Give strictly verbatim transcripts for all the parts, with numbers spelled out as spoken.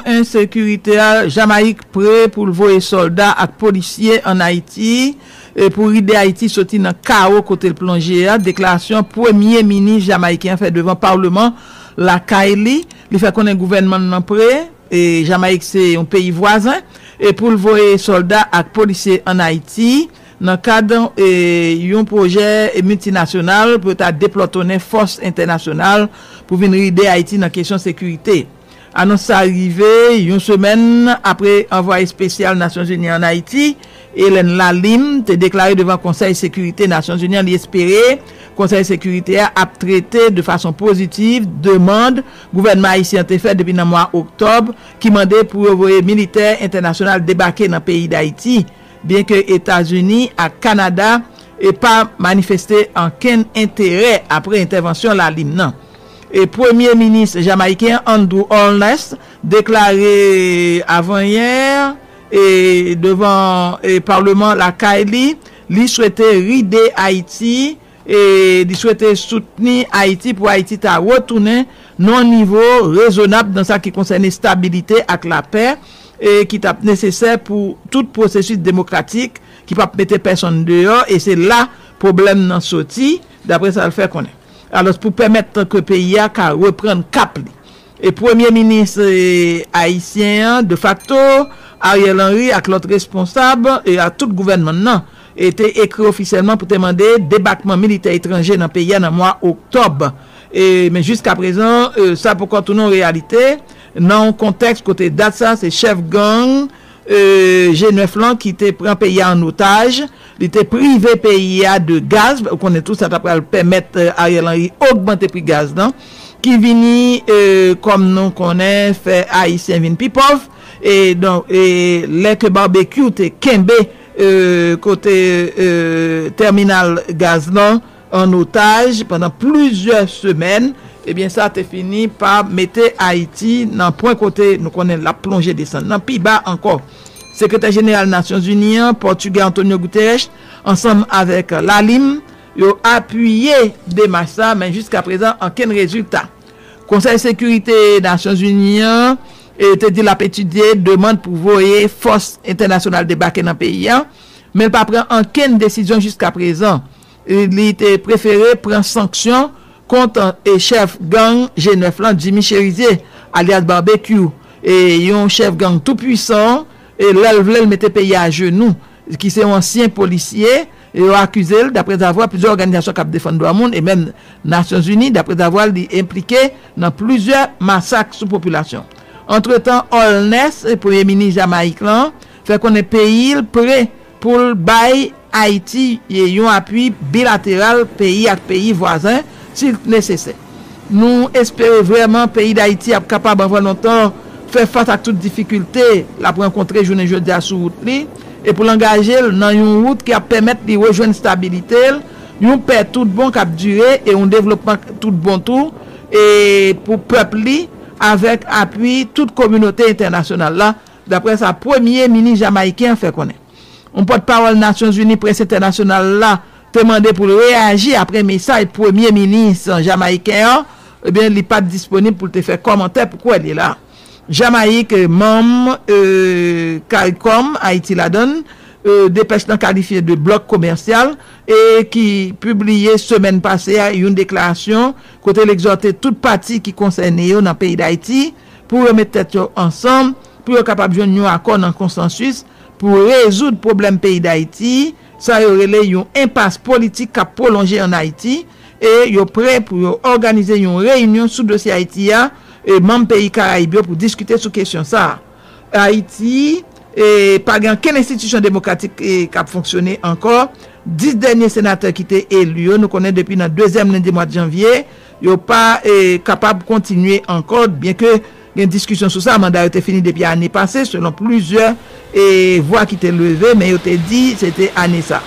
Ensekirite a, Jamayik pre pou l voye sòlda ak polisye ann Ayiti e pou ride Ayiti soti nan kawo kote l plonje a, deklarasyon premye minis jamayiken an fè devan palman lakay li. Li fè konnen gouvènman l nan pre, e Jamayik se yon peyi vwazen, e pou l voye sòlda ak polisye ann Ayiti nan kad e, yon pwojè miltinasyonal pou yo ta deplòtonnen fòs entènasyonal pou vin ride Ayiti nan kesyon sekirite. Anons sa rive yon semèn apre anvwaye espesyal Nasyonzini ann Ayiti, Hélène Lalim, te deklare devan Konsèy Sekirite Nasyonzini an li espere Konsèy Sekirite a ap trete de fason pozitiv demann gouvènman ayisyen an te fè depi nan mwa oktòb ki mande pou yo voye militè entènasyonal debake nan peyi Dayiti, byenke Etazini ak Kanada e pa manifeste ankenn enterè apre entèvansyon Lalim nan. E Premye Minis jamayiken an, Andrew Holness, deklare avanyè e devan e palman lakay li, li swete ride Ayiti e li swete soutni Ayiti pou Ayiti ta retounen nan yon nivo rezonab nan sa ki konsène estabilite ak lapè e ki t ap nesesè pou tout pwosesis demokratik ki p ap mete pèsonn deyò e se la pwoblèm nan soti, dapre sa l fè konnen. Alòs, pou pèmèt ke peyi a ka reprann kap li. E Premye Minis e, ayisyen an, defakto, Ariel Henry ak lòt responsab e a tout gouvènman nan e te ekri ofisyèlman pou te mande debakman militè etranje nan peyi a nan mwa oktòb. E, men jiska prezan, e, sa poko tounen yon reyalite nan yon kontèks kote dat sa se chèf gang e, G nèf lan ki te pran peyi a an otaj, li te prive peyi a de gaz, ou konnen tou sa ta pral pèmèt e, Ariel Henry ogmante pri gaz lan, ki vini e, kòm nou konnen fè ayisyen vin pi pòv, e donk e, lè ke Barbecue te kenbe e, kote e, tèminal gaz lan an otaj pandan plizyè semèn, ebyen sa te fini pa mete Ayiti nan pwen kote nou konnen l ap plonje desann nan pi ba ankò. Sekretè Jeneral Nasyonzini an, Pòtigè Antonio Guterres, ansanm avèk Lalim, yo apiye demach sa, men jiska prezan ankenn rezilta. Konsèy Sekirite Nasyonzini an e, te di l ap etidye demann pou voye fòs entènasyonal debake nan peyi a, men l pa pran ankenn desizyon jiska prezan. E, li te prefere pran sanksyon kont e, chèf gang G nèf lan, Jimmy Chérizier, alyas Barbecue, e, yon chèf gang tou pwisan, e lè l vle l mete peyi a ajenou, ki se yon ansyen polisye, e yo akize l, daprezavwa plizyè òganizasyon k ap defann dwa moun, e menm Nasyonzini, daprezavwa li enplike nan plizyè masak sou popilasyon. Antretan, Holness, e, premye minis Jamayik lan, fè konnen peyi l pre pou l bay Ayiti yon apui bilateral peyi ak peyi vwazen, si nesesè. Nou espere vrèman peyi Dayiti ap kapab anvan lontan fè fas ak tout difikilte l ap rankontre jounen jodi a sou wout li, e pou l angaje l nan yon wout ki ap pèmèt li rejwenn stabilite l, yon pè tout bon k ap dire e yon devlopman tout bon tou, e pou pèp li, avèk apui tout kominote entènasyonal la, daprè sa premye minis jamayiken an fè konnen. Yon pòtpawòl Nasyonzini Près Entènasyonal la te mande pou l reyaji apre mesaj premye minis jamayiken an, ebyen, li pa t disponib pou l te fè kòmantè pou kwè li la. Jamayik, e, manm e, CARICOM, Ayiti ladann, e, depèch lan kalifye de blòk komèsyal e ki pibliye semèn pase a yon deklarasyon kote l egzòte tout pati ki konsène yo nan peyi Dayiti pou yo met tèt yo ansanm pou yo kapab jwenn yon akò nan konsansis pou rezoud pwoblèm peyi Dayiti, sa yo rele yon enpas politik k ap pwolonje ann Ayiti, e yo prè pou yo òganize yon reyinyon sou dosye Ayiti a, e manm peyi Karayib yo pou diskite sou kesyon sa a. Ayiti, e pa gen okenn enstitisyon demokratik e k ap fonksyone ankò. Dis dènye senatè ki te eli yo, nou konnen depi nan dezyèm lendi mwa janvye, yo pa e, kapab kontinye ankò, byenke gen diskisyon sou sa, manda yo te fini depi ane pase, selon plizyè e, vwa ki te leve, men yo te di se te ane sa.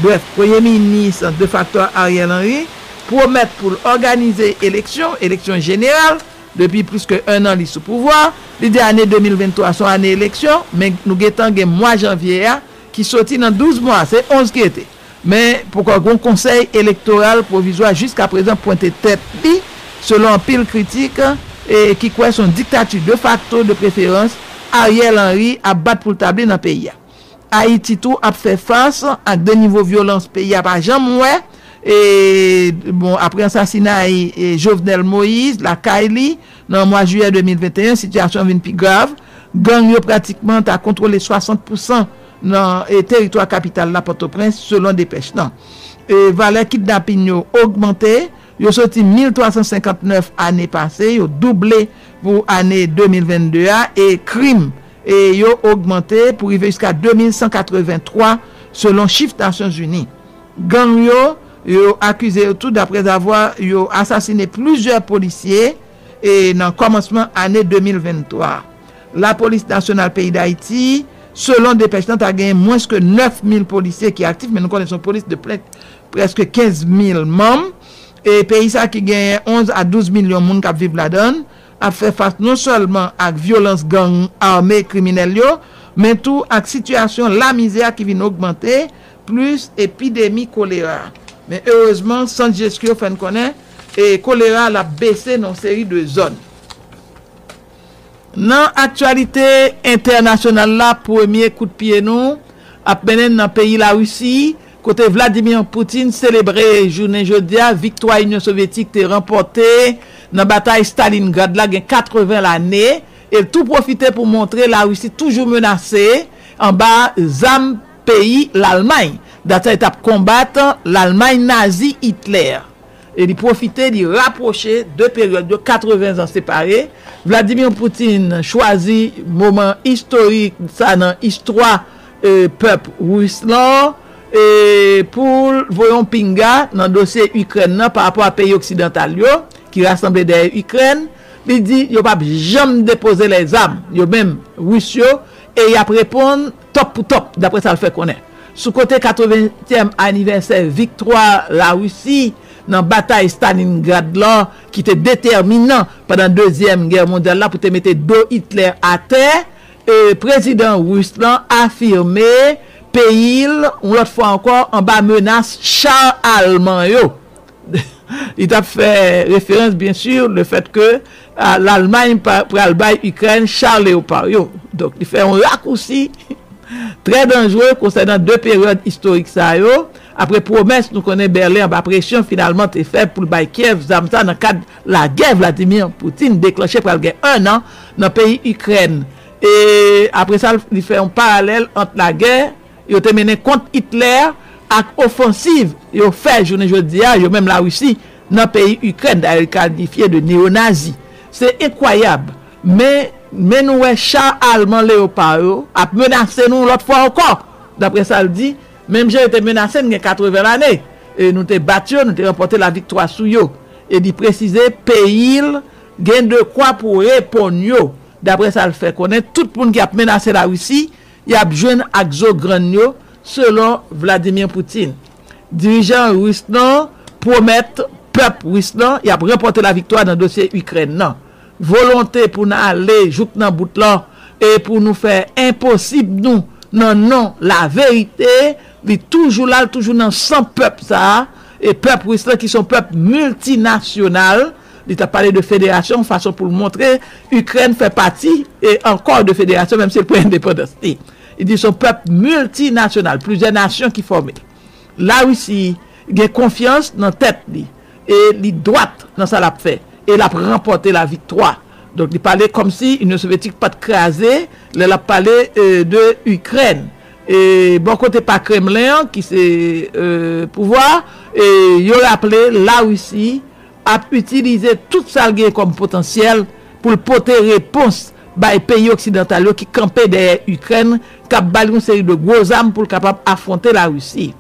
Brèf, premye minis defakto Ariel Henry pwomèt pou l òganize eleksyon, eleksyon jeneral, depi plis ke en an li sou pouvwa. Li di ane de mil venntwa se yon ane eleksyon, men nou gentan gen mwa janvye a ki soti nan douz mwa, se onz ki rete. Men poko gen yon konsèy elektoral pwovizwa jiska prezan pwente tèt li, selon anpil kritik, e ki kwè se yon diktati de facto de preferans Ariel Henry ap bat pou l tabli nan peyi a. Ayiti tou ap fè fas ak de nivo vyolans peyi a pa janm wè. E, bon, apre ansasinay e, Jovenel Moïse lakay li nan mwa jiyè de mil venteyen, sitiyasyon vin pi grav. Gang yo pratikman ta kontwole swasant pousan nan e, teritwa kapital la, Pòtoprens, selon depèch lan. E, valè kidnapin yo ogmante, yo soti mil twa san senkant nèf ane pase, yo double pou ane de mil vennde a, e krim e yo ogmante pou rive jiska de mil san katrevenntwa, selon chif Nasyonzini. Gang yo, yo akize yo tou daprèzavwa yo asasine plizyè polisye e nan kòmansman ane de mil venntwa. Lapolis Nasyonal peyi Dayiti, selon depèch lan, ta genyen mwens ke nèf mil polisye ki aktif, men nou konnen se yon polis de prè- prèske kenz mil manm. E peyi sa ki genyen onz a douz milyon moun k ap viv ladan l, ap fè fas non sèlman ak vyolans gang ame kriminèl yo, men tou ak sitiyasyon lamizè ki vin ogmante, plis epidemi kolera. Men erezman, Sant Jesco fè n konnen e kolera l ap bese nan yon seri de zòn. Nan aktyalite entènasyonal la, premye kout pye nou ap mennen n nan peyi Larisi, kote Vladimir Putin selebre jounen jodi a viktwa Inyon Sovyetik te ranpòte nan batay Stalingrad la gen katreven lane, e l tou pwofite pou montre Larisi toujou menase anba zam peyi Lalmay, dat sa li t ap konbat Lalmay nazi Hitler. E li pwofite, li rapwoche de peryòd yo, katreven zan separe. Vladimir Putin chwazi moman istorik sa nan istwa e, pèp ris lan e, pou l voye yon pinga nan dosye Ikrèn nan pa rapò a peyi oksidantal yo ki rasanble dèyè Ikrèn. Li di yo p ap janm depoze lèzam, yo menm, ris yo, e y ap reponn tòp pou tòp, daprè sa l fè konnen. Sou kote katreventyèm anivèsè viktwa Larisi nan batay Stalingrad lan, ki te detèminan pandan Dezyèm Gè Mondyal la pou te mete do Hitler atè, e, prezidan ris lan afime peyi l, yon lòt fwa ankò, anba menas cha alman yo. Li t ap fè referans, byen si, le fèt ke a, Lalmay pa- pral bay Ikrèn cha Leopard yo. Donk, li fè yon rakousi trè danjre konsènan de peryòd istorik sa yo. Apre pwomès, nou konnen Bèlen anba presyon finalman te fè pou l bay Kyèv zam sa nan kad lagè Vladimir Putin deklanche pral gen enn an nan peyi Ikrèn. E apre sa, li fè yon paralèl ant lagè yo te mennen kont Hitler ak ofansiv yo fè jounen jodi a, yo menm Larisi, nan peyi Ikrèn, dayè li kalifye de neonazi. Se enkwayab, men, men nou wè cha alman Leopard yo ap menase nou yon lòt fwa ankò. Daprè sa l di, menm jan yo te menase n gen katreven lane, e nou te bat yo, nou te ranpòte laviktwa sou yo. E li presize peyi l gen dekwa pou reponn yo. Daprè sa l fè konnen, tout moun ki ap menase Larisi, y ap jwenn ak zo grann yo, selon Vladimir Putin. Dirijan ris lan pwomèt pèp ris lan y ap ranpòte laviktwa nan dosye Ikrèn nan. Volonte pou n ale jouk nan bout lan e pou nou fè enposib nou nan non laverite, li toujou la, l toujou nan san pèp sa a, e pèp ris lan ki se yon pèp miltinasyonal, li t ap pale de federasyon, fason pou l montre Ikrèn fè pati e ankò de federasyon, menm si l pran endepandans li. Li di se yon pèp miltinasyonal, plizyè nasyon ki fòme. Larisi gen konfyans nan tèt li e li dwat nan sa l ap fè e l ap ranpòte laviktwa. Donk, li pale kòmsi Inyon Sovyetik pa t kraze lè l ap pale e, de Ikrèn. E bò kote pa Kremlen an, ki se e, pouvwa, e yo raple Larisi ap itilize tout sa l gen kòm potansyèl pou l pote repons bay peyi oksidantal yo ki kanpe dèyè Ikrèn, k ap ba l yon seri de gwo zam pou l kapab afwonte Larisi.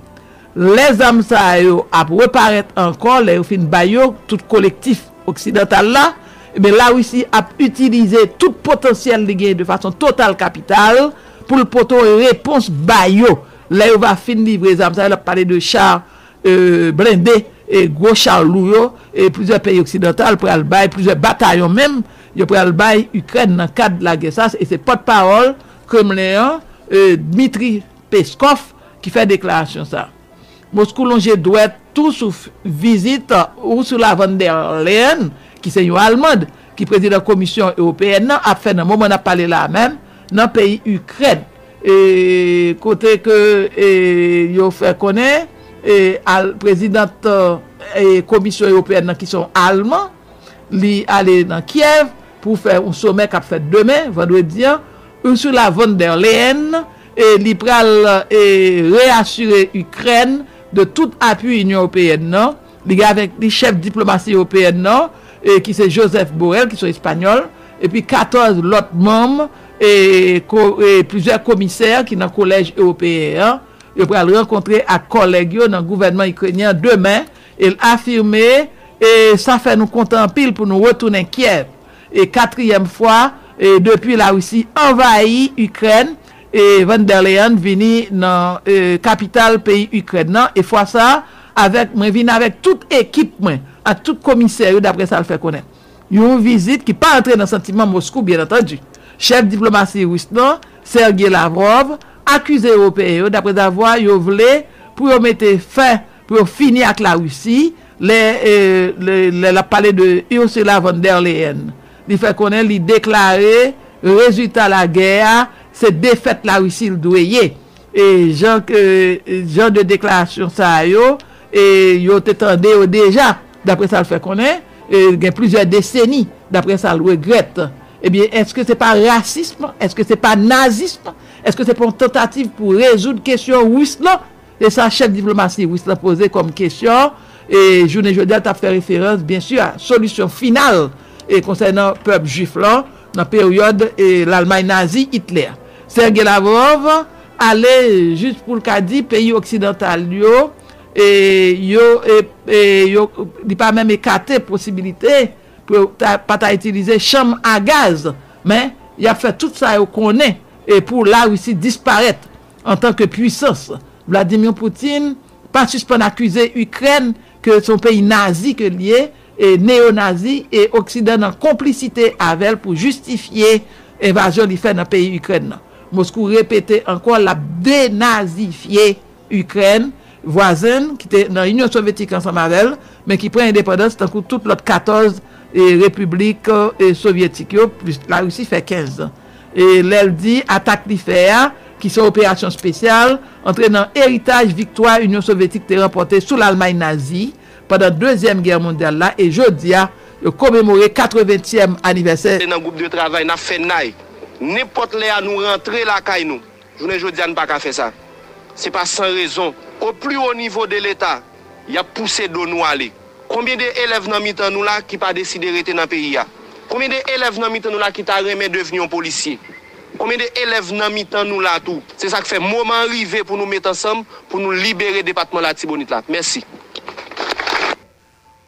Lè zam sa yo ap reparèt ankò, lè yo fin bay yo tout kolektif oksidantal la, ebyen Larisi ap itilize tout potansyèl li genyen de fason total kapital pou l pote yon repons ba yo. Lè yo va fin livre zam sa yo, l ap pale de cha e, blende, e, gwo cha lou yo, e plizyè peyi oksidantal pral bay, plizyè batayon menm, yo pral bay Ikrèn nan kad lagè sa, e se pòtpawòl Kremlen an, e, Dmitry Peskov, ki fè deklarasyon sa. Moskou lonje dwèt tou sou vizit Ursula von der Leyen, ki se yon Almand, ki prezidan Komisyon Ewopeyèn nan, ap fè nan moman n ap pale la a menm, nan peyi Ikrèn. E, kote ke, e, yo fè konnen, e, al, prezidant, e, Komisyon Ewopeyèn nan, ki se yon Alman, li ale nan Kyèv pou fè yon somè k ap fèt demen, vandredi an, Ursula von der Leyen, e li pral, e, reyasire Ikrèn de tout apui Inyon Ewopeyèn nan. Li gen avèk li chèf diplomasi ewopeyèn nan, e ki se Josep Borrell, ki se yon Espanyòl, epi katòz lòt manm, e, ko, e plizyè komisè ki nan Kolèj Ewopeyen an. Yo pral rankontre ak kòlèg yo nan gouvènman ikrenyen an demen, e l afime, e sa fè nou kontan anpil pou nou retounen Kyèv. E katriyèm fwa, e depi Larisi anvayi Ikrèn, e Van der Leyen vini nan, e, kapital peyi Ikrèn nan, e fwa sa a, avèk, mwen vin avèk tout ekip mwen, ak tout komisè yo, daprè sa l fè konnen. Yon vizit ki pa antre nan santiman Moskou, byen antandi. Chèf diplomasi ris lan, Sergey Lavrov, akize Ewopeyen yo, daprè zavwa yo vle pou yo mete fen, pou yo fini ak Larisi, lè, e, lè, lè l ap pale de Ursula von der Leyen. Li fè konnen li deklare rezilta lagè a, se defèt Larisi l dwe ye. E jan ke, jan de deklarasyon sa yo, e yo te tande yo deja, daprè sa l fè konnen, e gen plizyè deseni, daprè sa l regrèt. Ebyen, èske se pa rasism? Èske se pa nazism? Èske se pa yon tantativ pou rezoud kesyon ris lan? Se sa chèf diplomasi ris lan poze kòm kesyon, e jounen jodi a, l t ap fè referans, byen si, a solisyon final, e konsènan pèp jwif lan nan peryòd, e Lalmay nazi Itlè. Sergey Lavrov ale jis pou l ka di peyi oksidantal yo, e yo, e, e yo, li pa menm ekate posibilite pou yo ta, pa ta itilize chanm a gaz, men y ap fè tout sa yo konnen, e pou Larisi disparèt antanke pwisans. Vladimir Putin pa sispann akize Ikrèn ke se yon peyi nazi ke l ye, e neyo-nazi, e Oksidan nan konplisite avè l pou jistifye envazyon li fè nan peyi Ikrèn nan. Moskou repete ankò l ap denazifye Ikrèn vwazen l ki te nan Inyon Sovyetik ansanm avè l, men ki pran endepandans tankou tout lòt katòz, e, repiblik, e, sovyetik yo, plis Larisi fè kenz. E lè l di atak li fè a, ki se operasyon espesyal, antre nan eritaj viktwa Inyon Sovyetik te ranpòte sou Lalmay nazi pandan Dezyèm Gè mondyal la, e jodi a, yo komemore katreventyèm anivèsè. Nan gwoup de travay, n ap fè nay. Nenpòt lè a nou rantre lakay nou. Jounen jodi a, n pa ka fè sa. Se pa san rezon. Au plus haut niveau de l'État, y ap pouse do nou ale. Konbyen de elèv nan mitan nou la ki pa deside rete nan peyi a? Konbyen de elèv nan mitan nou la ki ta renmen devni yon polisye? Konbyen de elèv nan mitan nou la tou? Se sa k fè moman an rive pou nou met ansanm, pou nou libere depatman Latibonit la. Mèsi.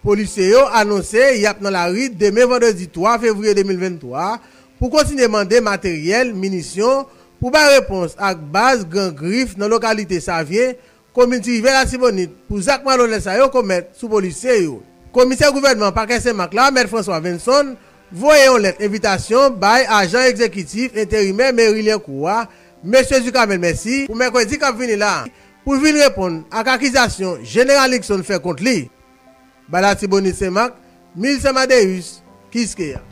Polisye yo anonse y ap nan lari demen vandredi twa fevriye de mil venntwa pou kontinye mande materyèl, minisyon, pou bay repons ak baz Gran Grif nan lokalite Savyen, komin Ti Rivyè Latibonit, pou zak malonèt sa yo komèt sou polisye yo. Komisè gouvènman pakè Senmak la, Mèt François Venson, voye yon lèt envitasyon bay ajan egzekitif enterimè meri Lyankou a, mesye Ducamel Mercy, pou mèkredi k ap vini la, pou l vin reponn ak akizasyon jeneral Nixon fè kont li. Bay Latibonit Senmak, Milcent Madeus, Kiskeya.